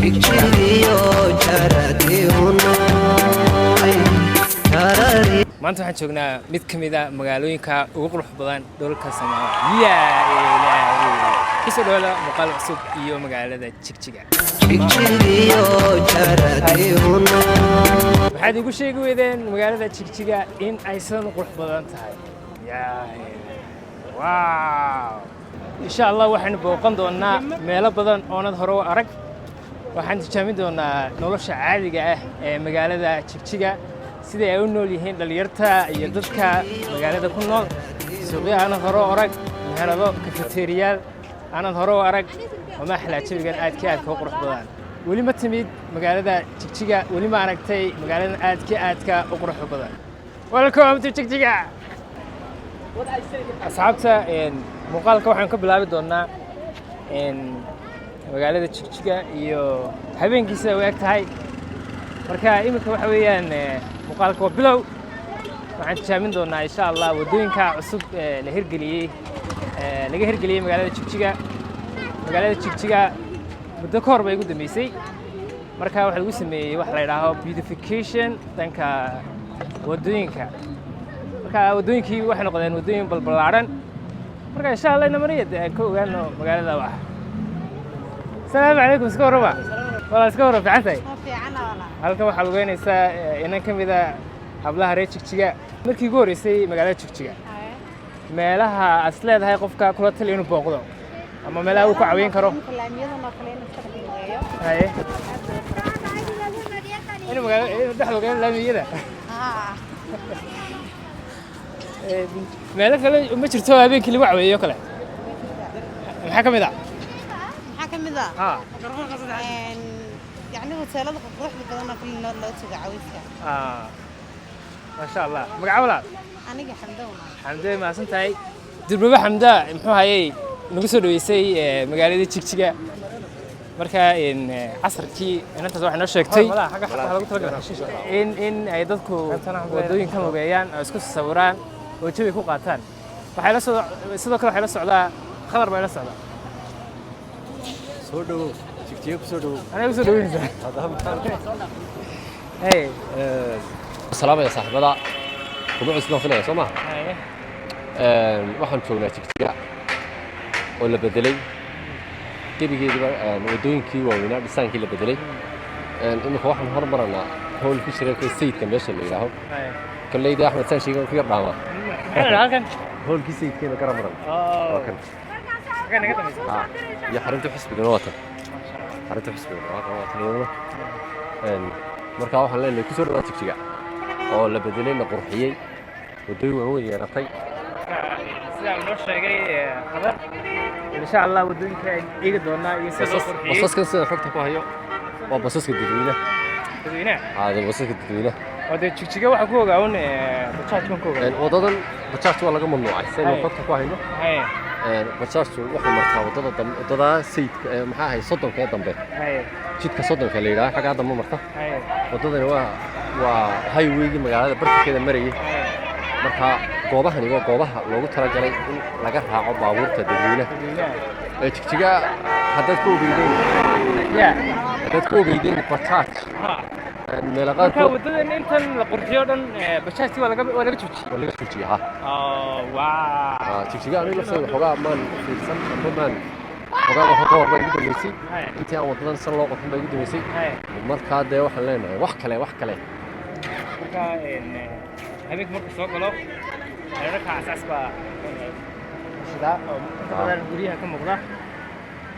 Jigjigiyo jaradiunoy. Maanta waxaan joognaa mid ka mid a magaalooyinka ugu qurux badan dhulka Soomaaliya. Ilaahay, kusoo dhawaada muuqaal cusub iyo magaalada Jigjiga. Jigjigiyo jaradiunoy. Waxaad igu sheegi weydeen magaalada Jigjiga in ay sidan u qurux badan tahay. Yaa ilaahay, wow! Insha Allah waxaynu booqan doonaa meelo badan oonad hore u arag. Waxaan tijaabin doonaa nolosha caadiga ah ee magaalada Jigjiga, sida ay u nool yihiin dhalinyarta iyo dadka magaalada ku nool, suuqyo aanad hore u arag, meherado, kafeteriyaal aanad hore u arag. Wamaaxlaa jawigan aadka aadka u qurux badan? Weli ma timid magaalada Jigjiga? Weli ma aragtay magaaladan aadka aadka u qurux badan? Welcome to Jigjiga, asxaabta. Muuqaalka waxaan ka bilaabi doonaa magaalada Jigjiga iyo habeenkiisa u eg tahay. Marka iminka waxa weeyaan muuqaalka waa bilow. Waxaan tijaabin doonaa, insha Allah, waddooyinka cusub ee la hirgeliyey, laga hirgeliyey magaalada Jigjiga. Magaalada Jigjiga muddo ka hor bay ugu dambeysay. Marka waxaa lagu sameeyey wax la yidhaaho beautification dhanka waddooyinka. Marka waddooyinkii waxay noqdeen waddooyin balballaaran. Marka insha Allah inamariya dee aan ka ogaano magaalada wax. Asalaamu calaykum, iska warrama walaal, iska warrama, fiican tahay? Halkan waxaa lugeynaysaa inan ka mid a hablaha reer Jigjiga. Markii ugu horreysay magaalada Jigjiga, meelaha aad is leedahay qofka kula tali inuu booqdo ama meelaha uu ku caweyn karo? Haye, inuu magaalo inuu dhex lugeeyo laamiyada. Meelo kale ma jirto habeenkii lagu caweeyo kale? Maxaa ka mid ah? Maxaa ka mid ah? Ha. Yacni hoteelada quruxda badan oo kale loo tago cawayska. Ah, maasha Allah. Magaca walaal? Aniga Xamdowna. Xamde, mahadsan tahay. Durbaba Xamda muxuu hayay nagu soo dhaweysay magaalada Jigjiga. Marka casarkii inantaas waxay noo sheegtay in ay dadku waddooyinkan lugeeyaan oo isku sawiraan oo jawi ku qaataan. Waxay la soo sidoo kale waxay la socdaa Khadar bay la socdaa. Soo dhawow, Jigjiga ku soo dhawow. Aniga kusoo dhaweynaysaa? Hey. Salaamaya saaxiibada kuma cusbaan filaya, soo ma? Haye. Waxaan joognaa Jigjiga oo la bedelay gebigeediba, waddooyinkii waaweynaa dhisaankii la bedelay. Imika waxaan hormaranaa howlkii shirarka Sayidka meesha la yidhaaho. Haye. Kolleyda Axmed saan sheegan ku yar dhaamaa. Maxaa la dhahaa halkan? Howlkii Sayidkeena gara maran waa kan. Xagee naga dambaysa? Ah, iyo xarunta xisbigana waa tan, xarunta xisbigana waa kan, waa tan iyaduna. Marka waxaan leenahay kusoo dhawaad Jigjiga oo la bedelay, la qurxiyey, waddooyin waaweyn yeelatay. Sida uu noo sheegay Khadar, insha Allah waddooyinka aynu eegi doonaa iyo sida loo qurxiyey. Basaskan sida xogta ku hayo waa basaska dadweynaha. Dadweynaha. Haa, basaska dadweynaha. Oo dee Jigjiga waxaa ku ogaa un bajaaj baan ku ogaa. Wadadan bajaajta waa laga mamnuucay sidaynu xogta ku hayno. Haye. Bajaajtu waxay martaa wadada dambe, wadada Sayidka ee maxaa ahay, 30-ka ee dambe. Haye. Jidka 30-ka la yidhaha xaggaa dambe marta. Haye. Wadadani waa highwaygii magaalada bartankeeda marayay. Haye. Marka goobahani waa goobaha loogu talagalay in laga raaco baabuurta dadweynaha. Dadweynaha. Ee Jigjiga haddaad ku ogeydeen, ya haddaad ku ogeydeen bajaaj ha meelo Marka qaarkood. wadadan intan la qurxiyo dhan, bajaajtii waa laga joojiyey? Waa laga joojiyey, ha. Oh, wow! Jigjiga aniga laftooda xogaa maan fiirsan amba maan xogaa waxa ka hor baa igu dambeysay. Haye. Intii aan wadadan san loo qurxin baa igu dambeysay. Haye. Markaa dee waxaan leenahay wax kale, wax kale. Marka habeenka markuu soo galo, leerarka casaas baa shidaa oo inta badan guryaha ka muuqda.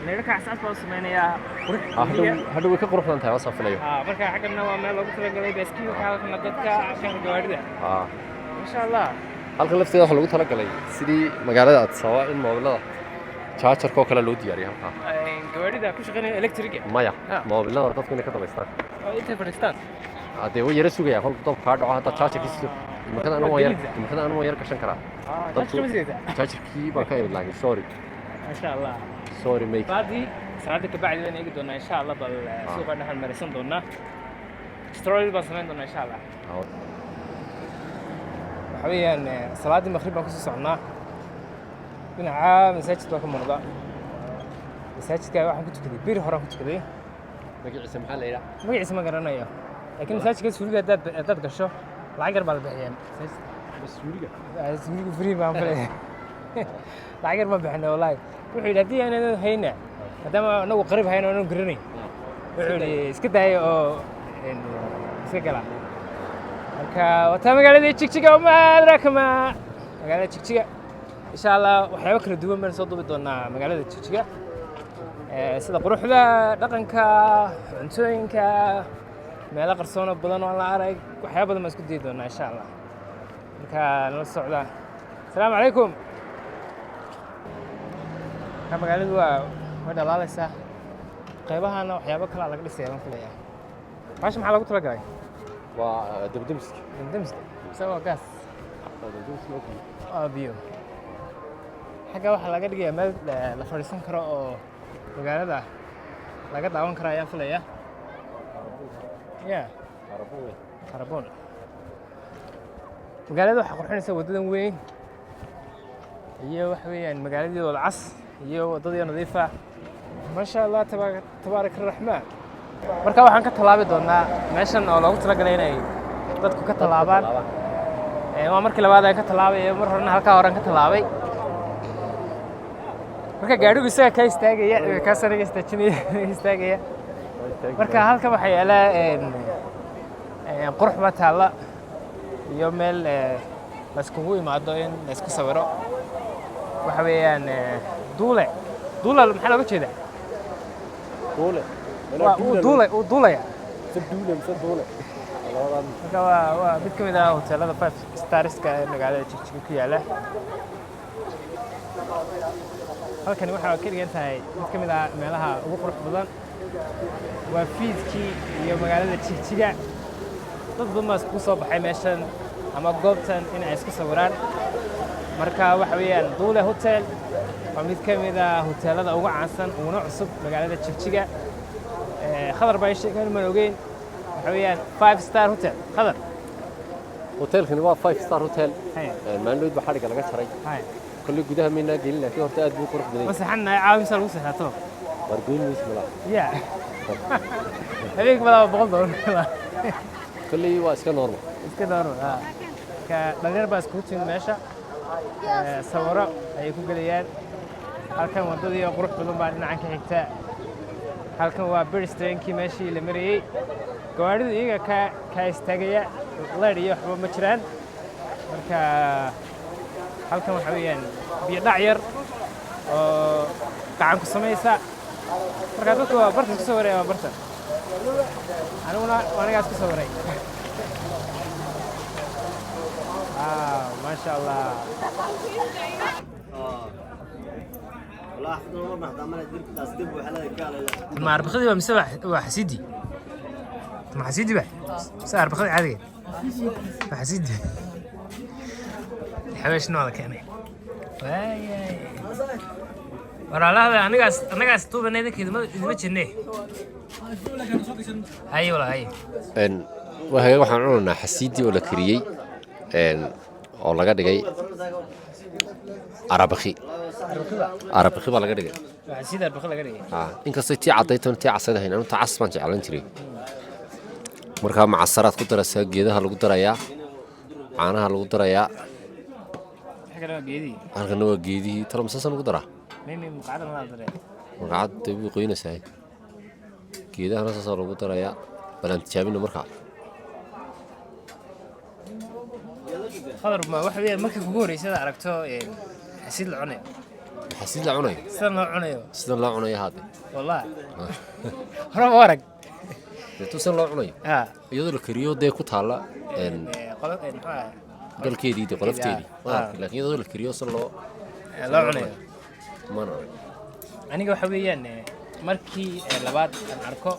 Leerarka casaas baa u sameynayaa qurux Hadhow guryaha. Hadhow way ka qurux badan tahay, waasaan filayo. Marka xaggana waa meel loogu talagalay baaskiilka, halkana dadka, halkana gawaarida. Insha Allah. Halkan lafteeda waxaa loogu talagalay sidii magaalada Addis Ababa in moobilada jaajarka oo kale loo diyaariyay halkaa. Gawaarida ku shaqeynaya electric? Maya, Ah. moobilada dadku inay ka dabaystaan. Oo intay fadhiistaan. Dee way yara sugayaan kolka dabka kaa dhaco haddaad jaajarkiisa imikada anu waan yar, imikada anu waan yar gashan karaa. Jaajarka ma sidaysaa? Jaajarkii baan ka imid laakiin sorry. Masha Allah. Sorry mate. Salaadii kabacdi baan eegi doonaa, insha Allah. Bal suuqa dhexan marisan doonaa, stroll baan samayn doonaa, insha Allah. Waxa weeyaan salaaddii maqrib baan kusoo soconnaa. Dhinaca masaajid baa ka muuqda. Masaajidka waxaan ku tukaday beri horaan ku tukaday. Magaciisa maxaa la yidhaha? Magaciisa ma garanayo, laakiin masaajidka suuliga haddaad gasho lacag yar baa la bixiyaa. Mas-uuliga? Suuliga free baan filaya, lacag yar baan bixinay wallahi. Wuxuu yidhi haddii aanan hayna, maadaama anagu qariib hayna aanu garanayn, wuxuu yidhi iska daaya oo iska gala. Marka wataa magaalada Jigjiga, uma adrakama magaalada Jigjiga. Insha Allah waxyaabo kala duwan baan soo duubi doonaa magaalada Jigjiga, sida quruxda, dhaqanka, cuntooyinka, meelo qarsoon oo badan oo aan la arag. Waxyaabo badan baan isku dayi doonaa insha Allah. Marka nala socda. Asalaamu calaykum. Marka magaaladu way dhalaalaysaa. Qaybahana waxyaabo kalaa laga dhisaya baan filayaa. Baasha maxaa loogu talagalay? Waa dabdemiska. Damdamiska mise waa gaas? Waa dabdemiska oo kale. Waa biyo. Xagga waxaa laga dhigayaa meel la fadhiisan karo oo magaalada laga daawan karo ayaan filaya ya. Arabu wey. Karaboon. Magaalada waxaa qurxinaysa waddadan weyn iyo waxa weeyaan magaaladii wada cas iyo waddadii nadiifa, maasha Allah, tabaarak araxmaan. Marka waxaan ka tallaabi doonaa meeshan oo loogu talagalay inay dadku ka tallaabaan. Waa markii labaad aan ka tallaabay, mar horena halkaa horean ka tallaabay. Marka gaadhigu isaga kaa istaagaya, kaas aniga istaajinaya, istaagaya. Marka halkan waxaa yaala een, een, qurux baa taalla iyo meel la iskugu imaado in la isku sawiro. Waxa weeyaan duule. Duule maxaa looga jeedaa? Duule. Waa uu duulay, uu duulaya. Mise duule mise duule. Labadan. Marka waa mid ka mid ah hoteelada five starska ee magaalada Jigjiga ku yaala. Halkani waxaa ka dhigan tahay mid ka mid ah meelaha ugu qurux badan. Waa fiidkii iyo magaalada Jigjiga. Dad badan baa iskugu soo baxay meeshan ama goobtan in ay isku sawiraan. Marka waxa weeyaan Duule Hotel waa mid ka mid ah hoteelada ugu caansan uguna cusub magaalada Jigjiga. Khadar baa ii sheegay, maan ogeyn. Waxa weeyaan five star hotel, Khadar. Hotelkani waa five star hotel. Haya. Maalin dhoweyd baa xadhigga laga jaray. Haya. Kolley gudaha maynaa gelin, laakiin horta aad buu u qurux badan Ma yahay. seexanahay caawisa lagu seexato. Waar goyn maysa malaha. Ya, habeenka malaa $100. Kolley waa iska normal. Iska normal ah. Marka dhalinyar baa iskugu timid meesha. Sawiro ayay ku gelayaan. Halkan waddadii oo qurux badan baa dhinacan ka xigta. Halkan waa pedestriankii, meeshii la marayey. Gawaadhidu iyaga ka istaagaya, leer iyo waxba ma jiraan. Marka halkan waxa weeyaan biyo dhac yar oo gacan ku samaysa. Marka dadku waa bartan isku sawiraya, waa bartan. Aniguna anigaas ku sawiray. Waaw, maasha Allah. Ma arbakadii waa mise waa xasiidi? Ma xasiidi ba mise arbakadii caadiga? Waa xasiidi. Xabeesh nooda keenay. Waayay, walaalahada, anagaas tuubana idinka idima jirne. Haye walaa, haye. Waa hagaag. Waxaan cunaynaa xasiidii oo la kariyey oo laga dhigay arabakhi. Arabakhi baa laga dhigay. Waa xasiidi arbakhi laga dhigay. Inkastoo tii caddaytoon tii casayd ahayn, anu ta cas baan jeclaan jiray. Markaa macasaraad ku daraysaa, geedaha lagu darayaa, caanaha lagu darayaa. Waxa kale waa geedihii. Halkana waa geedihii talo masaasan lagu daraa. Mimi muqacada ma la daree. Magacad dee way qoynaysaa. Geedahana saasaa lagu darayaa. Balaan tijaabino markaa. Khadar, ma waxa weeyaan markii kugu horreysay aad aragto xasiid la cunayo? Xasiid la cunayo. Sidan loo cunayo. Sidan loo cunayo haade. Wallahi hore ma arag. Dee tusan loo cunayo iyadoo la kariyo dee ku taalla muxuu ahaa? Galkeedii dee qolofteedii waan arkay, laakiin iyadoo la kariyo san loo loo cunayo maan arag. Aniga waxa weeyaan markii labaad aan arko.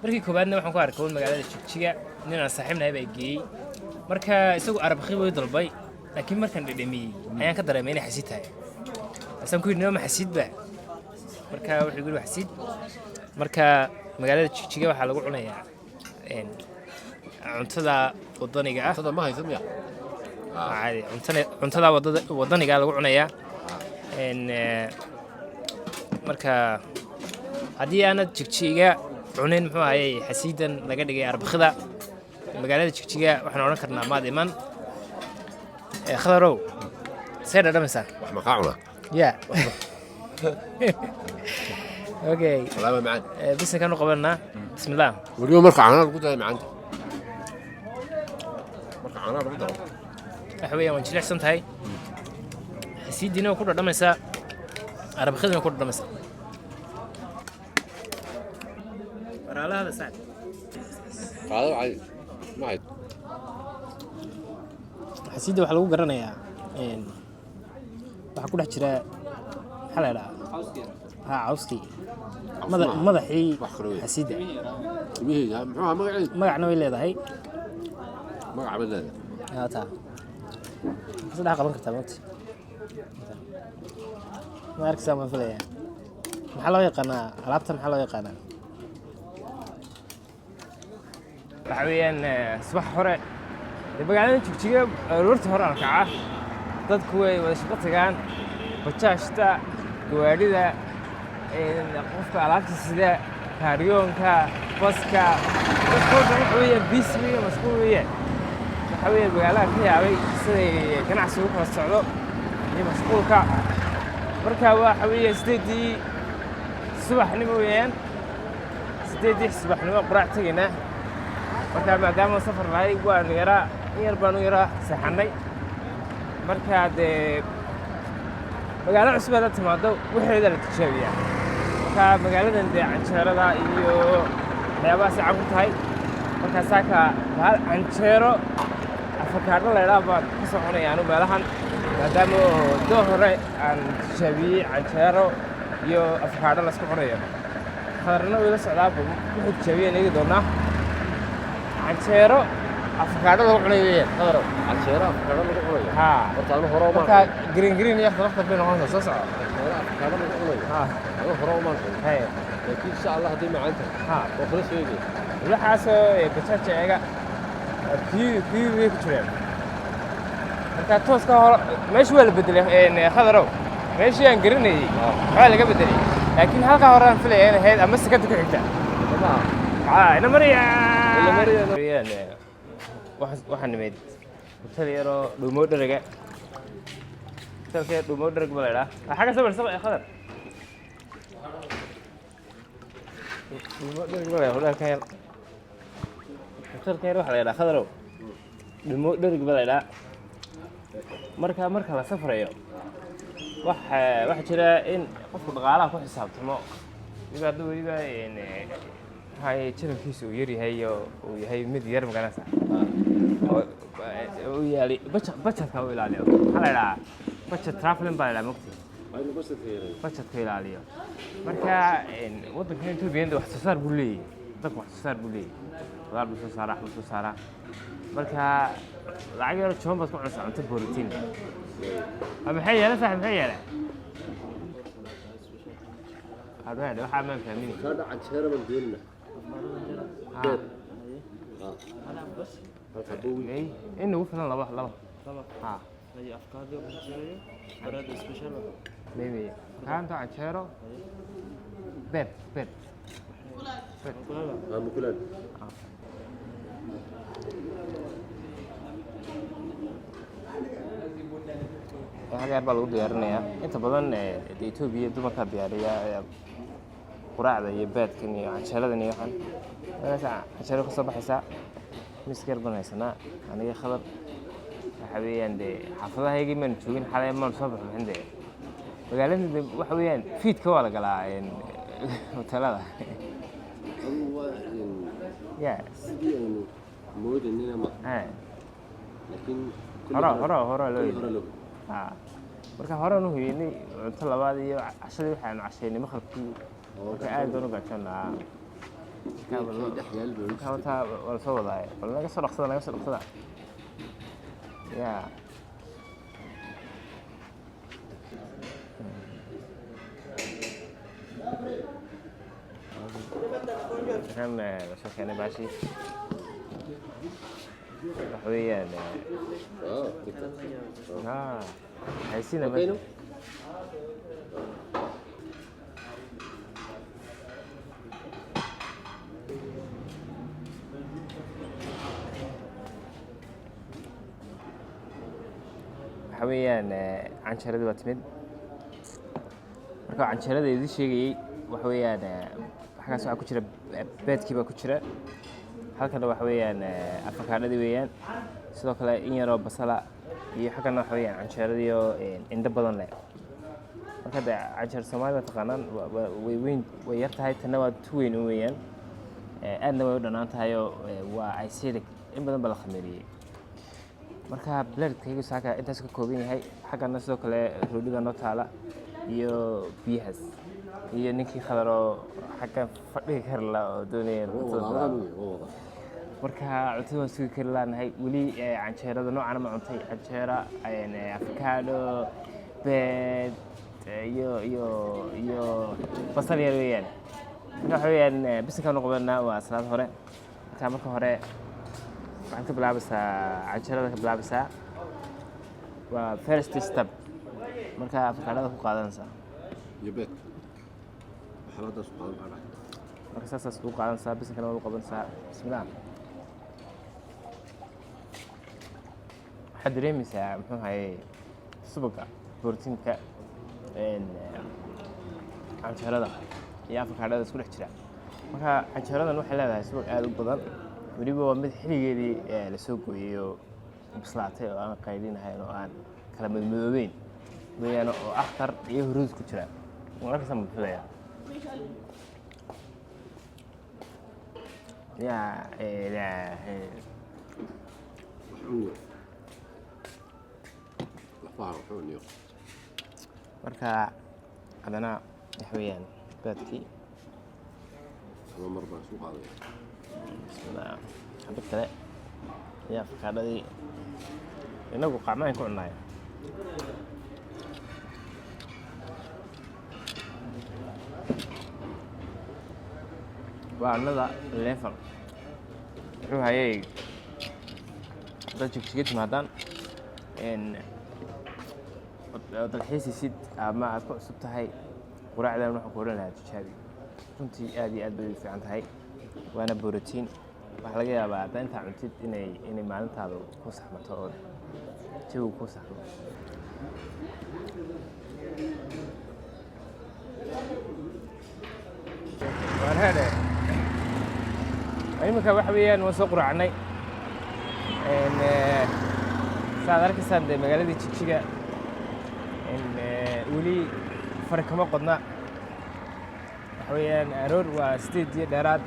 Markii koowaadna waxaan ku arkay magaalada Jigjiga, nin aan saaxiibnahay baa geeyey. Marka isagu arabakhi buu i dalbay, laakiin markaan dhadhamiyey ayaan ka dareemay inay xasiid tahay. Asaan ku yidhi, "Nima xasiid ba?" Marka wuxuu yidhi, "Waa xasiid." Marka magaalada Jigjiga waxaa lagu cunayaa cuntada wadaniga ah. Cuntada ma haysan miya? Caadi cuntada wadaniga lagu cunayaa. Marka haddii aanad Jigjiga Cunin muxuu ahayey xasiidan laga dhigay arbakida magaalada Jigjiga, waxaan odhan karnaa maad iman. Khadarow, see dhadhamaysaa? Wax maqaa cunaa. Ya, okay. Wallaahi waa macaan. Bisinkaan u qabanaa, bismillah. Weliba marka caanaha lagu daray macaanta, marka caanaha lagu daro. Waxa weeyaan waan jilicsan tahay, xasiidiina waa ku dhadhamaysaa, arbakidina ku dhadhamaysaa. Waraalahada sacad. Qaado caadi ma hayd. Xasiidda waxaa lagu garanayaa waxaa ku dhex jira, maxaa la idhahaa, ha, cawskii madaxii. Wax kale wey. Xasiidda. Timihiisa muxuu ahaa magaciisa? Magacna way leedahay. Magaca ma leedahay. Haa, taa saddex qaban kartaa maogta, ma arkaysaa? Maan filayaa, maxaa loo yaqaanaa alaabta? Maxaa loo yaqaanaa? Waxa weeyaan subax hore dee magaalada Jigjiga aroortii hore alkaca dadku way wada shaqo tagaan, bajaajta, gawaadhida, qofka alaabta sida kaaryoonka, baska, dadkoo dhan waxa weeyaan busy weeyaan, mashquul weeyaan. Waxa weeye magaalada ka yaabay siday ganacsigu u kala socdo iyo mashquulka. Marka waxa weeye 8-dii subaxnimo weeyaan, 8-dii subaxnimo quraac tegaynaa. Marka maadaama safar lahay, waanu yaraa, in yar baanu yaraa seexannay. Marka dee magaalo cusub haddaad timaado, waxeeda la tijaabiyaa. Marka magaaladan dee canjeerada iyo waxyaabahaas caan ku tahay. Marka saaka bahal canjeero afakaadho la idhaah baan ka soconaya anu meelahan, maadaama oo doo hore aan tijaabiyey canjeero iyo afakaadho laisku cunayo. Khadarna wayla socdaaba, wuxuu tijaabiyeen eegi doonaa. Canjeero afakaadho lagu cunayo weeyaan, khadarow. Canjeero afakaadho lagu cunayo? Haa. Horta anu hore umaan Marka green green iyo akhtar akhtar bay noqonaysaa. Soo soco. Canjeero afakaadho lagu cunayo. Haa. Anu hore umaan cunin. Haye. Laakiin insha Allah haddii macaan tahay waa kula sheegaya. Waxaasoo bajaaja eega queue queue way ku jireen. Marka tooska hore meesha waa la bedelay, khadarow. Meeshii aan garanayey waxbaa laga bedelay, laakiin halkaa hore aan filaya in ahayd ama sekada ku xigta. Aa, ina mariya. Ina mariya. Mariyaan, waxaan nimid hotel yaroo dhuumo dheriga. Hotelka yar dhuumo dhereg ba la idhaha. Xagga sawir sawir, khadar. Dhuumo dhereg ba la idhaha hotelkan yar. Hotelkan yar waxaa la idhaha, khadarow, dhuumo dhereg ba la idhaha. Marka la safrayo, waxa jira in qofku dhaqaalaha ku xisaabtamo, weliba hadduu weliba maxaa janabkiisa uu yaryahay oo uu yahay mid yar, magaranaysa, oo u yaali budgetka u ilaaliyo. Maxaa la idhahaa? Budget traveling baa la idhaha, mogti? Budgetka ilaaliyo. Marka waddankan Etoobiya wax soo saar buu leeyahay, dalku wax soo saar buu leeyahay, qudaar buu soo saaraa, wax buu soo saaraa. Marka lacag yaro jaban baad ku cunaysaa cunto borotiin. Maxay yeela, saaxib? Maxay yeela? Hadhaadhe, waxaa maan fahmini. Kaadha canjeero baan doonina. In ugu filan laba laba. Ha, maybe kaanto canjeero beed beed. Mukulaan. Hal yar baa lagu diyaarinayaa inta badan. Dee Etoobiya dumarkaa diyaariya quraacda iyo beedkan iyo canjeeradan iyo waxaan. Markaas canjeero ka soo baxaysaa. Miska yar baan haysanaa aniga khadar. Waxa weeyaan dee xaafadahaygii maanu joogin xalay, maanu soo baxbixin. Dee magaalada de waxa weeyaan fiidka waa la galaa hoteelada. Adigu waa ya. Sidii aynu moodaynina ma laakiin hore hore hore loo hore yidhi. Loo Ha, marka horaan u hoyeynay cunto labaad iyo cashadii waxaanu cashaynay maqribkii. Marka aad baan u gaajoonaa. Dhex yaal baa. Marka horta waa la soo wadaaye, bal naga soo dhaqsada, naga soo dhaqsada ya. Kan la soo keenay baashi waxa weeyaan haysiina Okay, meesha. No? Waxa weeyaan canjeeradii waa timid. Marka canjeerada idin sheegayey waxa weeyaan xaggaas waxaa ku jira beedkii baa ku jira. Halkana waxa weeyaan afakaadhadii weeyaan, sidoo kale in yaroo basala iyo xaggana waxa weeyaan canjeeradii oo indho badan leh. Marka de canjeer Soomaali baa taqaanaan, way weyn, way yar tahay. Tanna waa tu weyn u weeyaan. Aadna way u dhanaan tahay oo waa acidic, in badan baa la khameeriyey. Marka platekaygu saaka intaas ka kooban yahay. Xaggana sidoo kale roodhida noo taala iyo biyahaas iyo ninkii Khadaroo xagga fadhiga karla oo doonaya inuu cuntada bilaabo. Marka cuntada waan sugi kari laanahay weli. Canjeerada noocana ma cuntay? Canjeera, avocado, beed iyo basal yar weeyaan. Marka waxa weeyaan bisinkaan u qabanaa, waa salaad hore. Marka hore waxaad ka bilaabaysaa canjeerada, ka bilaabaysaa, waa first step. Marka afakaadhada ku qaadanaysaa Iyo beedka xaaladaas u qaadan baa. Marka saasaas ugu qaadanaysaa, bisinkana waad u qabanaysaa. Bismillah. Waxaad dareemaysaa muxuu hayay subaga, borotiinka canjeerada iyo afakaadhada isku dhex jira. Marka canjeeradan waxay leedahay subag aad u badan, weliba waa mid xilligeedii lasoo gooyey oo bislaatay oo aan qaylinahayn oo aan kala madmadoobeyn weeyaan, oo akhtar iyo huruud ku jira. Markaasaan mafilaya yaa ilaahay. Wax cuniyo lafaha, wax cuniyo. Marka haddana waxa weeyaan beedkii. Ama mar baan isu qaadaya. Bismillah. Xabad kale iyo afakaadhadii. Inagu qacmahan ku cunaayo. Waa another level. Wuxuu hayay dad Jigjiga timaadaan oo dalxiisisid ama aad ku cusub tahay, quraacdan waxaan ku odhan lahaa tijaabi. Runtii aad iyo aad bay u fiican tahay, waana borotiin. Waxaa laga yaabaa haddaa intaa cuntid inay maalintaadu ku saxmato oo jawigu ku saxmo. Waan heedhe. Iminka waxa weeyaan waan soo quraacnay. Saad arkaysaan dee magaaladii Jigjiga weli fari kama qodna. Waxa weeyaan aroor waa 8 iyo dheeraad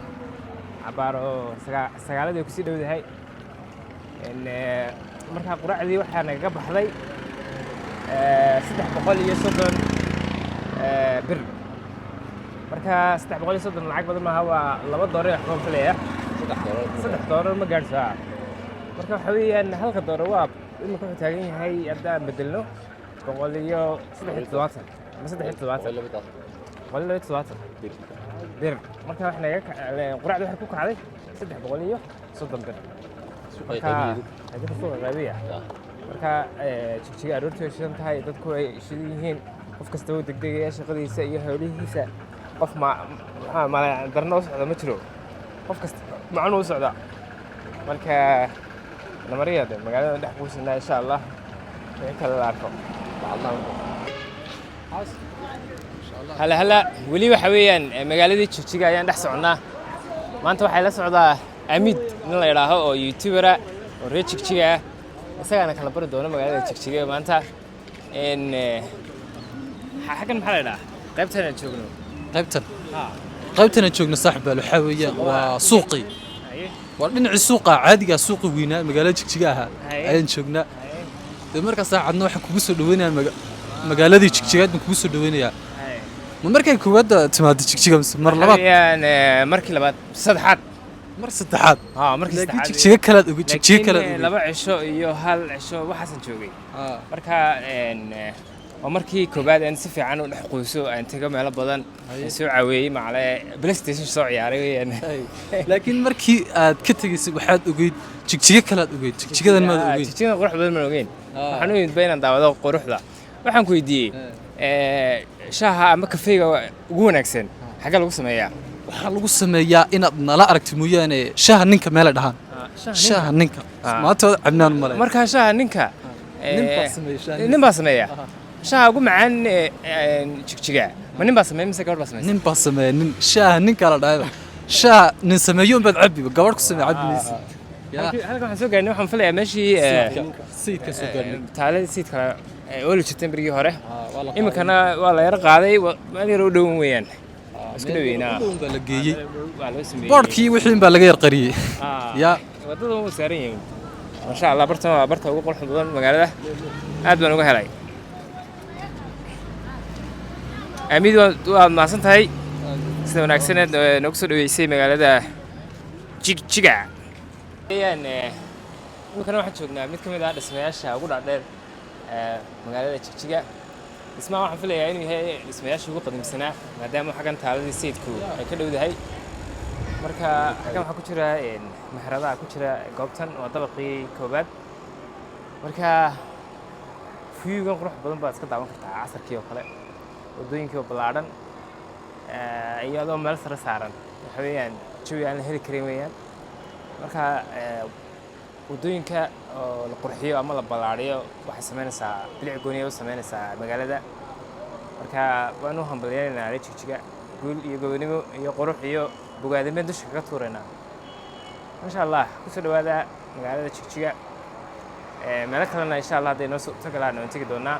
cabaar oo 9-ladii ay kusii dhowdahay. Markaa quraacdii waxaa nagaga baxday 330 bir. Marka 330 lacag badan maaha, waa 2 doolar iyo waxbaan filaya. 3 doolar ma gaadhso. Marka waxa weeyaan halka doolar waa imika wuxuu taagan yahay haddaan bedelno 173 ama 73, 172 bir. Marka wax naga quraacda waxay ku kacday 330 bir. Marka adinka suuqa qaybiya. Marka Jigjiga aroortii way shidan tahay, dadku ay shidan yihiin, qof kasta wuu degdegaya shaqadiisa iyo howlihiisa. Qof ma maxaa mala darno u socda ma jiro, qof kasta macnu u socda. Marka namariya de magaalada dhex quusanaa, insha Allah wixii kale la arko. Hala hala, weli waxa weeyaan magaaladii Jigjiga ayaan dhex soconnaa. Maanta waxay la socdaa Amid, nin la idhaaho oo youtubera oo reer Jigjiga ah, isagaana kala bari doono magaalada Jigjiga maanta. Xaggan maxaa la idhaha qaybtan aan joogno? Qaybtan, qaybtan aan joogno saaxib baal waxaa weeyaan waa suuqii. Waa dhinacii suuqa caadiga ah, suuqii weynaa magaalada Jigjiga ahaa ayaan joognaa. Dee markaa saacadna waxaan kugu soo dhaweynayaa magaaladii Jigjigaad baan kugu soo dhaweynayaa. Ma markay koowaadda timaado Jigjiga mise mar labaad? Weeyaan markii labaad, saddexaad. Mar saddexaad? Ha, markii laakiin saddexaad. Jigjiga kalaad oge, Jigjiga laakiin kalaad oge. 2 cisho iyo hal cisho waxaasan joogay. Marka waa markii koowaad aan si fiican u dhex quuso, aan tago meelo badan, aan soo caweeyey, macle PlayStation soo ciyaaray weeyaan. Laakiin markii aad ka tegaysay waxaad ogeyd Jigjiga kalaad ogeyd, Jigjigadan maad ogeyn. Jigjigadan qurux badan maan ogeyn. Waxaan u imid ba inaan daawado quruxda. Waxaan ku weydiiyey shaaha ama kafeega ugu wanaagsan xagga lagu sameeyaa? Waxaa lagu sameeyaa inaad nala aragti mooyaane, shaaha ninka meela dhahaan, shaaha ninka maanta waad cabnaan male. Markaa shaaha ninka Nin baa sameeya shaaha. Nin baa sameeya shaaha ugu macaan Jigjiga. Ma nin baa sameeya mise gabadh baa sameysa? Nin baa sameeya. Nin shaaha nin kala dhahayba shaaha nin sameeyo unbaad cabbiba, gabadh ku sameeya cabbi maysid. Ya. Halkan waxaan soo gaarnay, waxaan filayaa meeshii Sayidka soo gaarnay. Taalada Sayidka ay ooli jirteen berigii hore. Waa la qaaday. Iminkana waa la yaro qaaday, meel yar u dhowan weeyaan, isku dhoweynaa. U dhown baa la geeyey. Waa loo sameeyey. Boodhkii wixii baa laga yar qariyey. Ya. Wadada wuu saaran yahay, masha Allah. Bartan waa barta ugu quruxda badan magaalada, aad baan uga helay. Amiid, waad mahadsan tahay sida wanaagsaneed noogu soo dhaweysay magaalada Jigjiga. Weeyaan, iminkana waxaan joognaa mid ka mid ah dhismayaasha ugu dhaadheer magaalada Jigjiga. Dhismaha waxaan filayaa inuu yahay dhismayaasha ugu qadiimsanaa, maadaama xaggan taaladii Sayidku ay ka dhowdahay. Marka xaggan waxaa ku jira meheradaha ku jira goobtan, waa dabaqii koowaad. Marka view-gan qurux badan baad iska daawan kartaa casarkii oo kale, waddooyinkii oo ballaadhan iyo adoo meel sare saaran. Waxa weeyaan jawi aan la heli karin weeyaan. Marka waddooyinka oo la qurxiyo ama la ballaadhiyo waxay samaynaysaa bilic gooniya u samaynaysaa magaalada. Marka waan u hambalyaynaynaa reer Jigjiga, guul iyo gobonimo iyo qurux iyo bogaadimeen dusha kaga tuuraynaa, masha Allah. Kusoo dhawaada magaalada Jigjiga. Meelo kalena insha Allah hadday noo suurto galaan waan tegi doonaa.